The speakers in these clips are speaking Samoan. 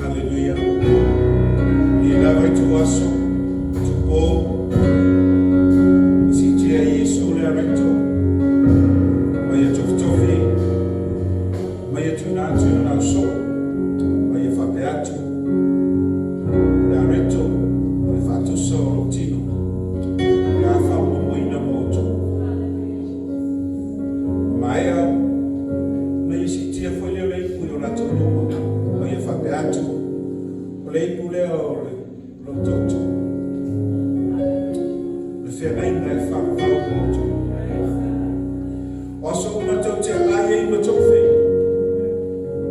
Aleluia. I lena vaituaso, tupo o le lou tautu. Le feagaiga e faavavau mo outou. O aso uma tou te aai ai ma tou fei,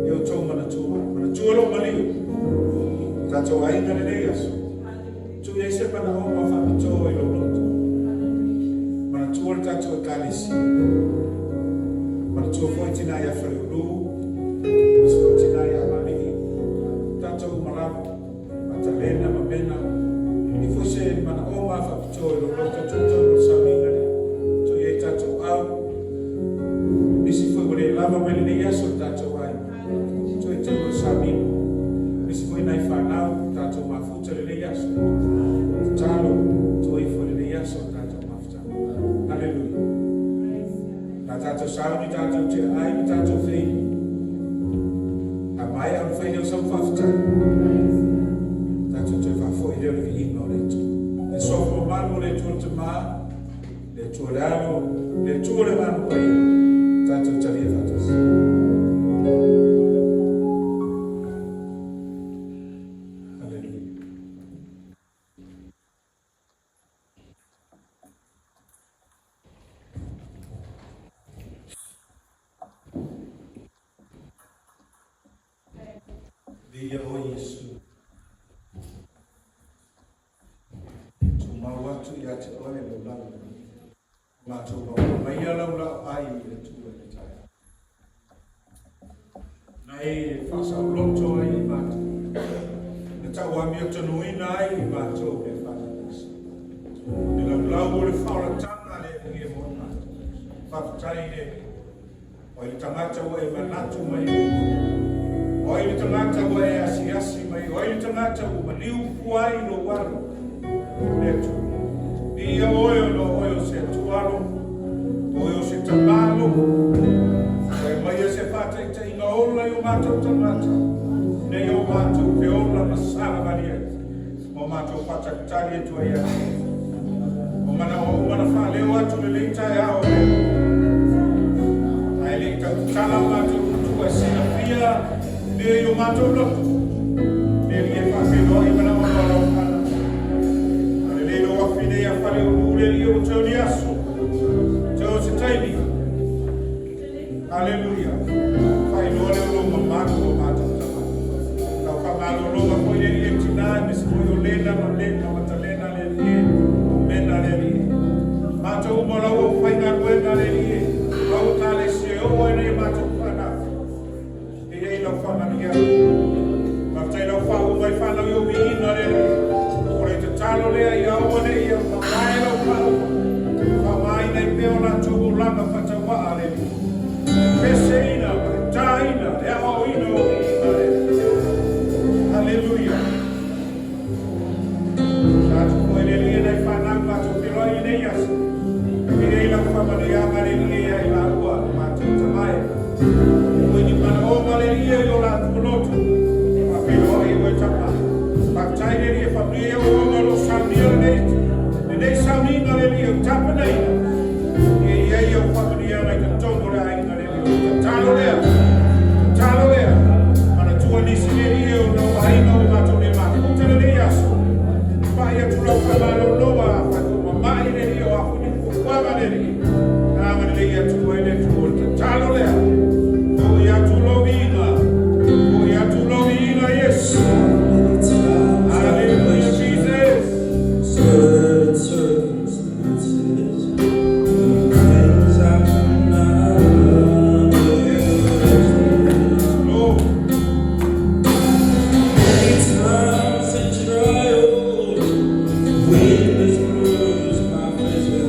e outou manatua. Manatua lou maliu, tatou aiga lenei aso. Tuu i ai se manaoga faapitoa i lou loto. Manatua le tatou Ekalesia. Manatua foi tina ia Faleulu, aemaise foi tina ia Malii, tatou uma lava, Matalena ma Mena. E foi se manaoga faapitoa i lou loto, tuu tau le sauniga lea. Tuu i ai tatou au, nisi foi ua le lava mai lenei aso le tatou aiga. Tuu i tau le sauniga. Nisi foi nai fanau, tatou mafuta lenei aso. Tatalo, tuu ifo lenei aso le tatou mafutaga. Hallelujah. Na tatou sauni tatou te ai ma tatou fei. A mai au fai leo sau faafetai. Tatou toe faafoi lea o le viiga o le Atua. Le sofa mamalu o le Atua le Tama, le Atua le Alo, le Atua le Agaga Paia, tatou talia faatasi. Hallelujah. Viia oe Iesu. Tumau atu ia te oe lau lau. Matou maua maia lau lau ai i le Atua i le taeao. Na e faasaoloto ai i matou. Na tauamiotonuina ai i matou le faatasi. Le laulau o le faaolataga le Alii e mo i matou. Faafetai le Alii. O ai le tagata ua e manatu mai ai. O ai le tagata ua e asiasi mai. O ai le tagata ua maliu fua ai lou alo. Le Atua. Viia oe ona o oe o se Atua alo. O oe o se Tama alo. Ua e maia se faataitaiga ola i o matou tagata. Nei o matou feola ma salavali ai. Ma o matou faatalitali atu ai ia te oe. O mana o uma na faaleo atu lenei taeao o le Atua. Ae le i tautatala o matou matua e silafia mea i o matou loto. Le Alii e faafeiloai manaoga o lau fanau. A lelei lou afi nei a Faleulu le Alii ua toe o ni aso. Toe o se taimi. Haleluia. Faailoa lea o lou mamalu o matou tagata. Lau faamalologa foi le Alii e tina, aemaise foi o Lena ma Lena Matalena le Alii e, o Mena le Alii e. Matou uma o lau aufaigaluega le Alii e, lau Ekalesia e oo ai nei a matou fanau. E i ai lau faamanuiaga. Faafetai lau faauma i fanau i ou viiga le Alii. O le tatalo lea ia aua ne i mamae lau faauma. Faaaogaina ai pea o latou olaga faatauaa le Alii. E peseina ma le taina, le aoaoina o viiga le Alii. Haleluia. Tatou foi le Alii e nai fanau matou feiloai i lenei aso. E i ai lau faamanuiaga le Alii ia i laua matou tamae. E foi ni manaoga le Alii i o latou loto. Faafeiloai e oe tama. Faafetai le Alii e faamanuia i auauna o lo o saunia lenei sauniga le Alii e tapenaina. Ia i ai au faamanuiaga i totonu o le aiga le Alii. O le tatalo lea. Tatalo lea. Manatua nisi le Alii o na aiga o matou le mafuta lenei aso. Pai atu lau faamalologa a fatou mamai le Alii o afu ni fuafuaga le Alii. Agalelei atu ai le Atua o le tatalo lea. Foi atu lou viiga. Foi atu lou viiga, Iesu. Many times I've Hallelujah, questioned Jesus. Certain circumstances, things I do not understand. Lord. Many times in trials, weakness bruised my vision.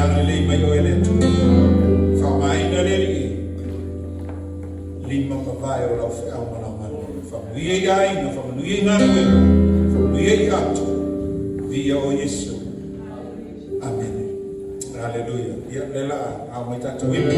Agalelei mai oe le Atua. Faaaogaina le Alii lima ma vae o lau feau ma lau galuega. Faamanuia i aiga, faamanuia i galuega, faamanuia i atu. Viia oe Iesu. Amene. Haleluia. Ia, le la, au mai tatou ipu.